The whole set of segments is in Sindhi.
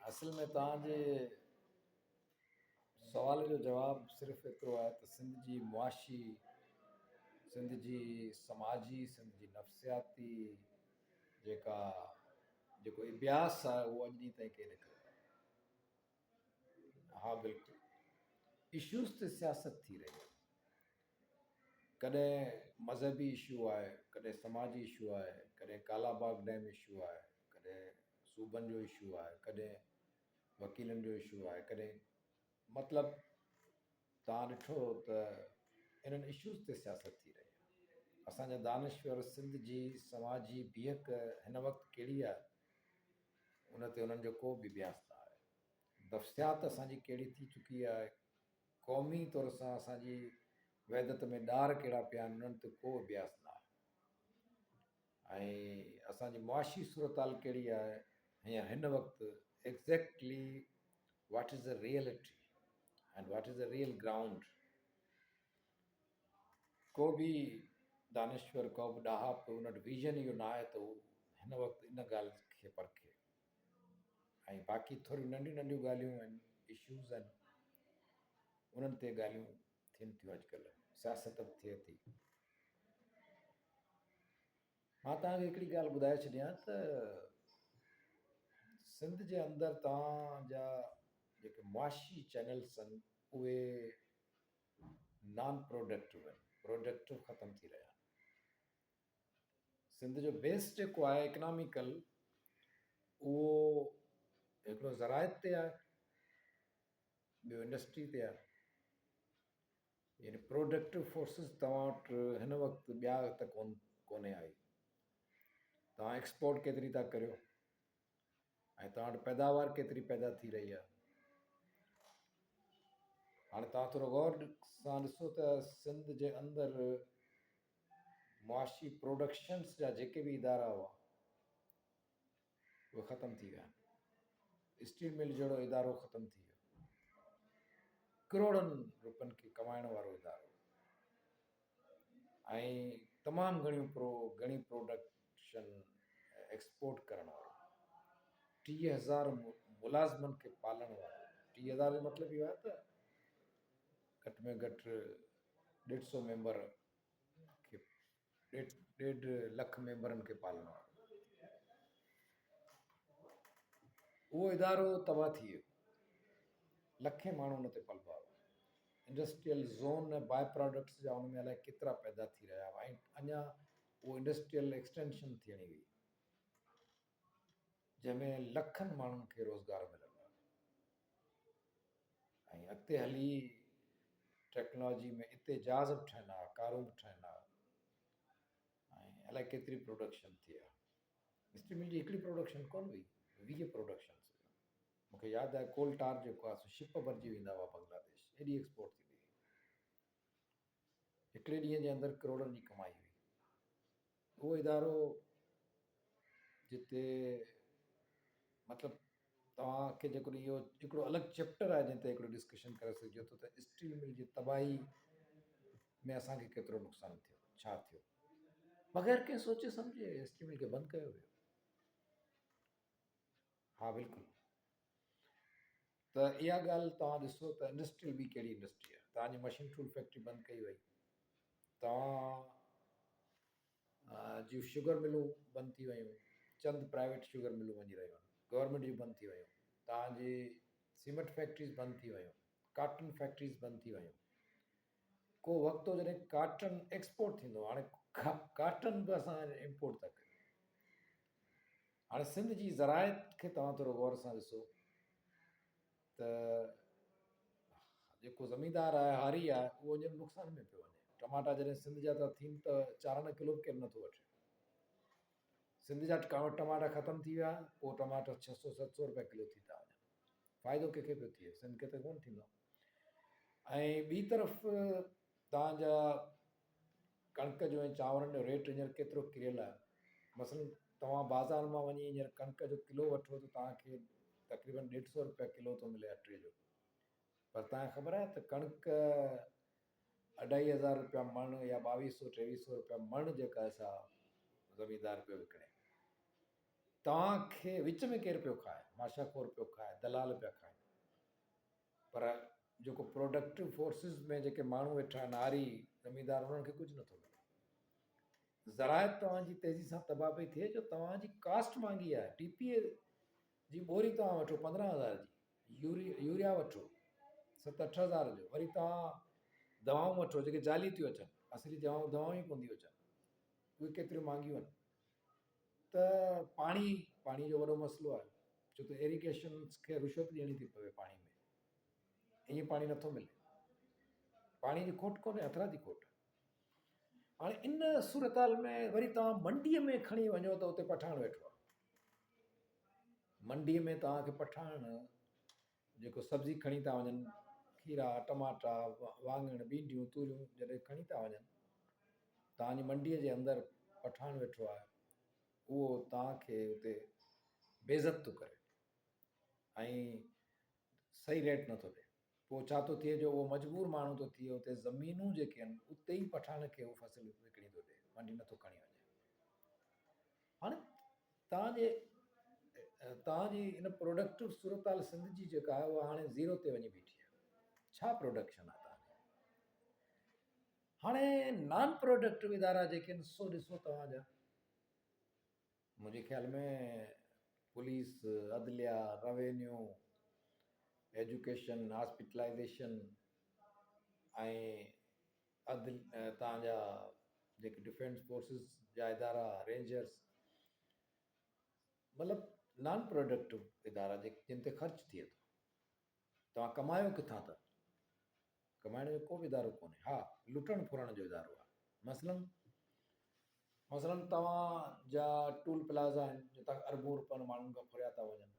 اصل ۾ توهان جي سوال جو جواب صرف ايترو آهي ته سنڌ جي معاشي، سنڌ جي سماجي، سنڌ جي نفسياتي جيڪا جيڪو اڀياس آهي اهو اڄ ڏينهن تائين ڪنهن نه ڪيو آهي. ها بلڪل اشوز تي سياست ٿي رهي آهي. ڪڏهن مذهبي اشو آهي، ڪڏهن سماجي اشو آهي، ڪڏهن ڪالا باغ ڊيم اشو آهي، ڪڏهن صوبن جو اشو آهي، ڪڏهن وڪيلن جو اشو آهي، ڪڏهن مطلب توهان ڏٺو ته انهن اشوز تي سياست ٿي رهي آهي. اسان جا دانشور سنڌ جي سماجي بيهڪ هن وقت ڪهڙي آهي ان تي انهن جو ڪو به اڀياس نه آهي. نفسيات اسان جي ڪهڙي ٿي چڪي آهي، قومي طور سان اسان جي وحدت ۾ ڏار ڪهڙا پيا آهن انهن تي ڪو اڀياس نه آهي ۽ اسان جي معاشي صورتحال ڪهڙي آهي هينئر هن وقت exactly what is the reality and what is the real ground ڪو به دانشور ڪو به ڏاهپ ان وٽ ويزن اهو نه آهي ته هو هن وقت ان ڳالهه کي پرکي ۽ باقي ٿوريون ننڍيون ننڍيون ڳالهيون آهن اشوز آهن انهن تي ڳالهيون ٿين ٿيون اڄڪلهه سياست به ٿئي ٿي. مان توهان کي هڪڙي ڳالهه ٻڌائي ڇڏيان ته سنڌ جي اندر توهان جا جيڪي معاشي چينلس آهن اهي نان پروڊڪٽو آهن پروڊڪٽو ختم ٿي رهيا آهن. سنڌ جو بيس جيڪو آهي اڪناميڪل اهو هڪڙو زراعت تي آهي ٻيو انڊسٽري تي آهي يعني پروڊڪٽو فورسز توهان وٽ هن وقت ٻيا ته ڪون ڪونهي آئي توهان ايڪسپورٽ ڪيتري ٿا ڪريو ۽ توهان وٽ پيداوار ڪيتري پيدا ٿي رهي آهي هاڻي توهان ٿورو غور سان ڏسو ته سنڌ جي اندر معاشي پروڊڪشنس جا جيڪي به ادارا هئا اهي ختم ٿي ويا آهن. اسٽيل مل جهڙو ادارو ختم ٿي ويو. ڪروڙن روپين کي ڪمائڻ وارو ادارو ۽ تمام گهڻيون پرو گهڻي پروڊڪشن ايڪسپورٽ ڪرڻ وارو 30,000 ملازمن کي پالڻ وارو 30,000 جو مطلب اهو آهي ته گهٽ ۾ گهٽ 150 ميمبر کي ڏيڍ لک ميمبرن کي پالڻ وارو اهو ادارو تباهه ٿي ويو. لکين ماڻهو ان تي پلبا هئا. انڊسٽريل زون باء پراڊڪٽس جا ان ۾ الائي ڪيترا پيدا ٿي رهيا هئا ۽ اڃا اهو انڊسٽريل ايڪسٽينشن ٿيڻي هئي جنهن ۾ لکن ماڻهن کي روزگار ملندو. ۽ اڳتي هلي ٽيڪنالاجي ۾ اتي جهاز به ٺهن ها، ڪارون به ٺهن ها ۽ الائي ڪيتري پروڊڪشن ٿئي ها. اسٽيل مل جي هڪڙي پروڊڪشن ڪونه هئي، 20 پروڊڪشنس هيون. مون کي ياد آهي ڪول ٽار جيڪو آهي سو شپ ڀرجي ويندا هئا بنگلاديش، ايڏي ايڪسپورٽ ٿيندي هئي. هڪڙي ڏينهن جي اندر ڪروڙن جي ڪمائي هئي. اهو ادارو جتي مطلب توهان کي جيڪڏهن اهو هڪڙو الڳ چيپٽر آهي جنهن تي هڪڙو ڊسڪشن ڪري سگهجي ٿو ته اسٽيل مل جي تباهي ۾ اسان کي ڪيترو نقصان ٿيو ڇا ٿيو بغير ڪنهن سوچي سمجهي اسٽيل مل کي بند ڪيو ويو. ها بلڪل ته اها ڳالهه توهان ڏسو ته انڊسٽريل ٻي ڪهڙي انڊسٽري آهي توهان جي مشين ٽول فيڪٽري بند ڪئي وئي توهان جون شگر ملون بند ٿي ويون، چند پرائيويٽ شگر ملون وڃي رهيون آهن، گورنمينٽ جون بند ٿي ويون، توهان جي سيمنٽ فيڪٽريز بند ٿي ويون، ڪاٽن فيڪٽريز بند ٿي ويون. ڪو وقت هو جڏهن ڪاٽن ايڪسپورٽ ٿيندو هو، هاڻي ڪاٽن به اسان امپورٽ ٿا ڪريون. هاڻي سنڌ جي زراعت کي توهان ٿورو غور سان ڏسو ته جيڪو زميندار آهي هاري آهي اهو هينئر نقصان ۾ پيو وڃي. ٽماٽا جڏهن سنڌ جا ٿا ٿين ته چارڻ ڪلو به ڪير نٿو وٺي. سنڌ جا ٽماٽا ختم ٿي ويا پوء ٽماٽا ڇهه سو ست سو روپيا ڪلو ٿي ٿا وڃن. فائدو ڪنهن کي پيو ٿئي سنڌ کي ته ڪونه ٿيندو. ۽ ٻي طرف توهان جا ڪڻڪ جو ۽ چانورن جو ريٽ هينئر ڪيترو ڪريل آهي. مثلاً توهان بازار مان وڃي هينئر ڪڻڪ جو ڪلو وٺو ته توهان کي تقريبن ڏيڍ سو روپيا ڪلو ٿو ملي اٽي جو. پر توهان کي خبر آهي ته ڪڻڪ اڍائي هزار روپيا مڻ يا ٻاويهه سو ٽيويهه سو روپيا مڻ جيڪا آهي سا زميندار پيو وڪڻي. توهان کي وچ ۾ ڪير پيو کائي؟ ماشا خور پيو کائي، دلال پيا کائن. پر جيڪو پروڊڪٽو فورسز ۾ جيڪي ماڻهو ويٺا آهن، هاري، زميندار، انهن کي ڪجهه نٿو ملي. زراعت توهان جي تيزي سان تباهه پئي ٿئي جو توهان جي ڪاسٽ مهانگي آهي. ٽي پي اي جي ٻوري توهان وٺو 15,000 جي، يوريا وٺو ست اٺ هزار جو، وري توهان دوائون وٺو جيڪي جعلي ٿيون اچن، اصلي دوائون ئي ڪونه ٿيون اچن، اهي ڪيتريون مهانگيون آهن. ته پاڻي پاڻي جو وڏو مسئلو آهي ڇو ته ايريگيشن کي رشوت ڏيڻي ٿي پوي پاڻي ۾ ائين پاڻي نٿو ملي پاڻي جي کوٽ ڪونهي هٿرادي کوٽ هاڻي ان صورتحال ۾ وري توهان منڊي ۾ کڻي وڃو ته اتي پٺاڻ ويٺو آهي منڊي ۾ توهان کي پٺاڻ جيڪو سبزي کڻي ٿا وڃن کيرا ٽماٽا واڱڻ ڀينڊيون توريون جڏهن کڻي ٿا وڃن توهان جي منڊيء جي اندر پٺاڻ ويٺو آهي اهو توهان کي اتي بيعزت ٿو ڪري ۽ صحيح ريٽ نٿو ڏي پوء ڇا ٿو ٿئي جو اهو مجبور ماڻهو ٿو ٿئي اتي زمينون جيڪي آهن اتي ئي پٺاڻ کي اهو فصل وڪڻي ٿو ڏي منڊي نٿو کڻي وڃي هاڻي توهان جي توهان جي ان پروڊڪٽو صورتحال سنڌ جي جيڪا آهي اها هاڻي زيرو تي وڃي بيٺي آهي ڇا پروڊڪشن آهي توهان جي هاڻي نان پروڊڪٽو ادارا جيڪي آهن سو ڏسو توهان جا منهنجي خيال ۾ پوليس عدليا روينيو ايجوڪيشن هاسپيٽلائزيشن ۽ عدل توهان جا جيڪي ڊفينس فورسز جا ادارا رينجرس مطلب نان پروڊڪٽو ادارا جيڪي جن تي خرچ ٿئي ٿو توهان ڪمايو ڪٿان ٿا ڪمائڻ جو ڪو به ادارو ڪونهي ها لٽڻ ڦرڻ جو ادارو آهي مثلا مثلا توهان جا ٽول پلازا آهن جتان اربون روپين ماڻهن کان ڦريا ٿا وڃن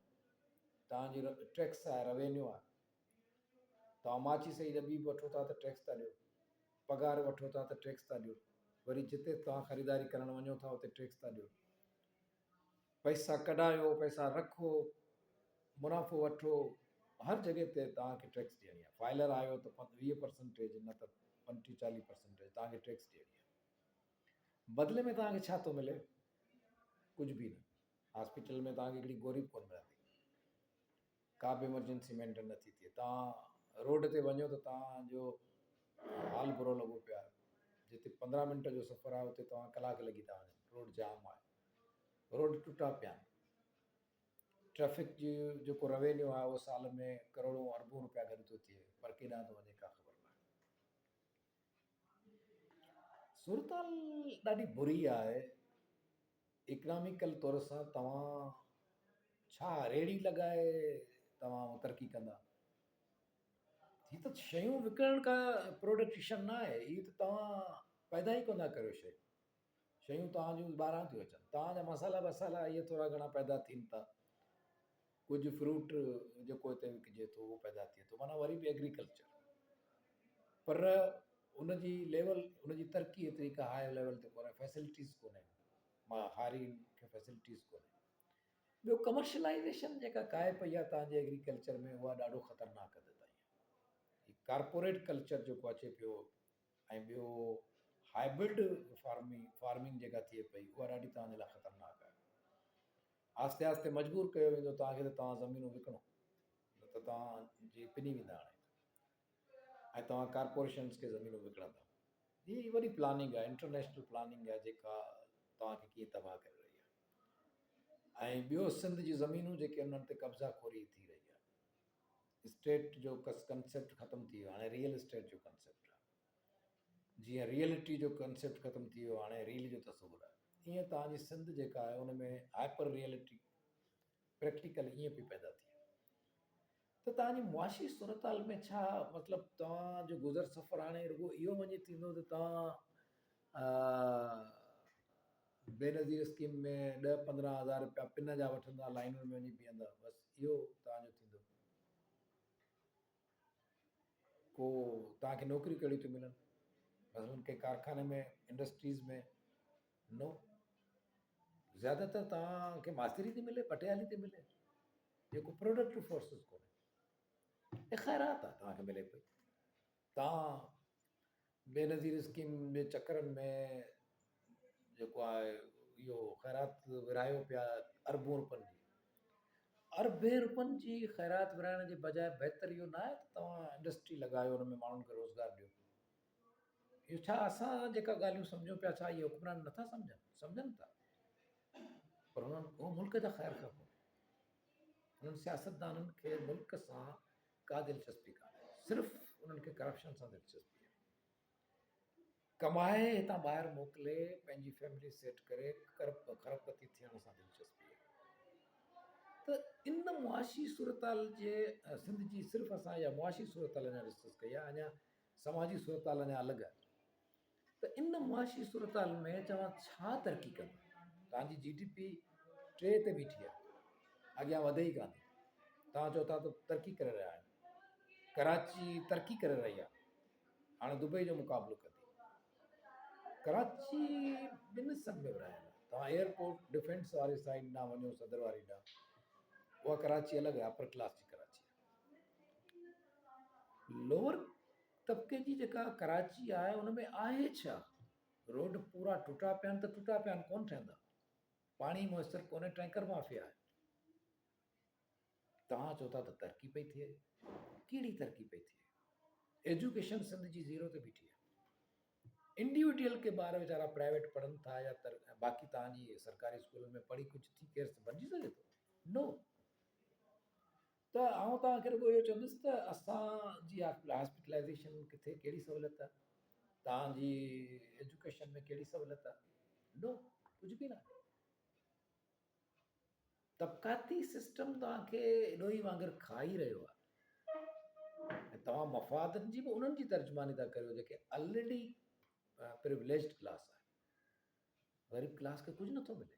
توهان جي ٽيڪس آهي روينيو آهي توهان ماچيس جي ڏٻي به وٺو ٿا ته ٽيڪس ٿا ڏيو، پگهار وٺو ٿا ته ٽيڪس ٿا ڏيو، وري جتي توهان خريداري ڪرڻ وڃو ٿا اتي ٽيڪس ٿا ڏيو. پئسا ڪڍايو، پئسا رکو، منافعو وٺو، هر جڳهه تي توهان کي ٽيڪس ڏيڻي آهي. فائلر آيو ته 20 پرسنٽيج نه ته 35 40 پرسنٽيج توهان کي ٽيڪس ڏيڻي آهي. بدلي ۾ توهان کي ڇا ٿو ملي؟ ڪجهه به نه. هاسپيٽل ۾ توهان کي هڪڙي گوري به ڪونه ملندي. ڪا به ايمرجنسي مينٽين نه ٿي ٿئي توهان روڊ تي وڃو ته توهان جو حال برو لڳو پيو آهي جتي 15 منٽ جو سفر آهي اتي توهان ڪلاڪ لڳي ٿا وڃن روڊ جام آهي روڊ ٽٽا پيا آهن ٽريفڪ جي جيڪو روينيو آهي اهو سال ۾ ڪروڙون اربون روپيا گڏ ٿو ٿئي پر ڪيڏانهن ٿو وڃي ڪا خبر ناهي صورتحال ڏاڍي بري آهي اڪناميڪل طور سان توهان ڇا ريڙهي لڳائي توهان ترقي ڪندا؟ هي ته شيون وڪڻڻ ڪا پروڊڪشن نه آهي هي ته توهان پيدا ئي ڪونه ٿا ڪريو شيون شيون توهان جون ٻاهران ٿيون اچن توهان جا مسالا وسالا اهي ٿورا گهڻا پيدا ٿين ٿا ڪجهه فروٽ جيڪو هتي وڪجي ٿو اهو پيدا ٿئي ٿو معنيٰ وري به ايگريڪلچر پر ان جي ليول ان جي ترقي ايتري ڪا هاء ليول تي ڪونهي فيسلٽيز ڪونهي مان هارين کي فيسلٽيز ڪونهي ٻيو ڪمرشلائزيشن جيڪا ڪاهي پئي آهي تان جي ايگريڪلچر ۾ اها ڏاڍو خطرناڪ حد تائين آهي ڪارپوريٽ ڪلچر جيڪو اچي پيو ۽ ٻيو هائبرڊ فارمنگ فارمنگ جيڪا ٿئي پئي اها ڏاڍي تان جي لاء خطرناڪ آهي آهستي آهستي مجبور ڪيو ويندو توهان کي ته توهان زمينون وڪڻو نه ته توهان جي پني ويندا هاڻي ۽ توهان ڪارپوريشنز کي زمينون وڪڻندا هي وڏي پلاننگ آهي انٽرنيشنل پلاننگ آهي جيڪا توهان کي ڪيئن تباهه ڪري رهي آهي ۽ ٻيو سنڌ جي زمينون جيڪي انهن تي قبضا خوري ٿي رهي آهي اسٽيٽ جو ڪنسيپٽ ختم ٿي ويو هاڻي ريئل اسٽيٽ جو ڪنسيپٽ آهي جيئن ريئلٽي جو ڪنسيپٽ ختم ٿي ويو هاڻي ريل جو تصور آهي ايئن توهان جي سنڌ جيڪا آهي ان ۾ هائپر ريئلٽي پريڪٽيڪل ايئن پئي پيدا ٿئي ته توهان جي معاشي صورتحال ۾ ڇا مطلب توهان جو گذر سفر هاڻي رڳو اهو وڃي ٿيندو ته توهان بينظير اسڪيم ۾ 10 15 هزار روپيا پن جا وٺندا لائنن ۾ وڃي بيهندا بس اهو توهان جو ٿيندو ڪو توهان کي نوڪريون ڪهڙيون ٿيون ملن مثلاً ڪنهن ڪارخاني ۾ انڊسٽريز ۾ نو زياده تر توهان کي ماستري ٿي ملي پٽيالي ٿي ملي جيڪو پروڊڪٽو فورسز ڪونهي خيرات آهي توهان کي ملي پئي توهان بينظير اسڪيم جي چڪرن ۾ جيڪو آهي اهو خيرات ورهايو پيا اربون روپين جي. اربين روپين جي خيرات ورهائڻ جي بجاء بهتر اهو نه آهي ته توهان انڊسٽري لڳايو ان ۾ ماڻهن کي روزگار ڏيو. اهو ڇا اسان جيڪا ڳالهيون سمجهون پيا ڇا اهي حڪمران نٿا سمجهن؟ سمجهن ٿا پر انهن هو ملڪ جا خير خواهه ڪونهن. انهن سياستدانن کي ملڪ سان ڪا دلچسپي ڪانهي، صرف انهن کي ڪرپشن سان دلچسپي آهي. ڪمائي هتان ٻاهر موڪلي پنهنجي فيملي سيٽ ڪري خرب پتي ٿيڻ سان دلچسپي آهي. ته ان معاشي صورتحال جي سنڌ جي صرف اسان اها معاشي صورتحال اڃا ڊسڪس ڪئي آهي، اڃا سماجي صورتحال اڃا الڳ آهي. ته ان معاشي صورتحال ۾ توهان ڇا ترقي ڪندا؟ توهان جي جي ڊي پي ٽي تي بيٺي آهي، اڳيان وڌي ئي ڪانه ٿي. توهان چئو ٿا ته ترقي ڪري رهيا آهيون، ڪراچي ترقي ڪري رهي آهي، هاڻي دبئي جو مقابلو ڪندي. ڪراچي ٻن حصن ۾ ورهايل آهي. توهان ايئرپورٽ ڊفينس واري سائيڊ ڏانهن وڃو، صدر واري ڏانهن، اها ڪراچي الڳ آهي، اپر ڪلاس جي ڪراچي آهي. لوئر طبقي جي جيڪا ڪراچي آهي ان ۾ آهي ڇا؟ روڊ پورا ٽٽا پيا آهن ته ٽٽا پيا آهن ڪونه ٺهندا. پاڻي ميسر ڪونهي ٽينڪر مافيا آهي. توهان چئو ٿا ته ترقي پئي ٿئي. ڪهڙي ترقي پئي ٿئي؟ ايجوڪيشن سنڌ جي زيرو تي بيٺي آهي. انڊيوڊيل ڪي ٻار ويچارا پرائيويٽ پڙهن ٿا يا باقي توهان جي سرڪاري اسڪولن ۾ پڙهي ڪجهه ٿي ڪير بنجي سگهي ٿو؟ نو. ته آئون توهان کي رڳو اهو چوندس ته اسان جي هاسپيٽلائيزيشن ڪٿي ڪهڙي سهولت آهي توهان جي ايجوڪيشن ۾ ڪهڙي سهولت آهي نو ڪجهه به ناهي طبقاتي سسٽم توهان کي اڏوهي وانگر کائي رهيو آهي ۽ توهان مفادن جي به انهن جي ترجماني ٿا ڪريو جيڪي آلريڊي پريوليجڊ ڪلاس آهي غريب ڪلاس کي ڪجهه نٿو ملي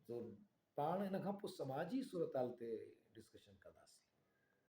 سو پاڻ ان کان پوء سماجي صورتحال تي ڊسڪشن ڪنداسين.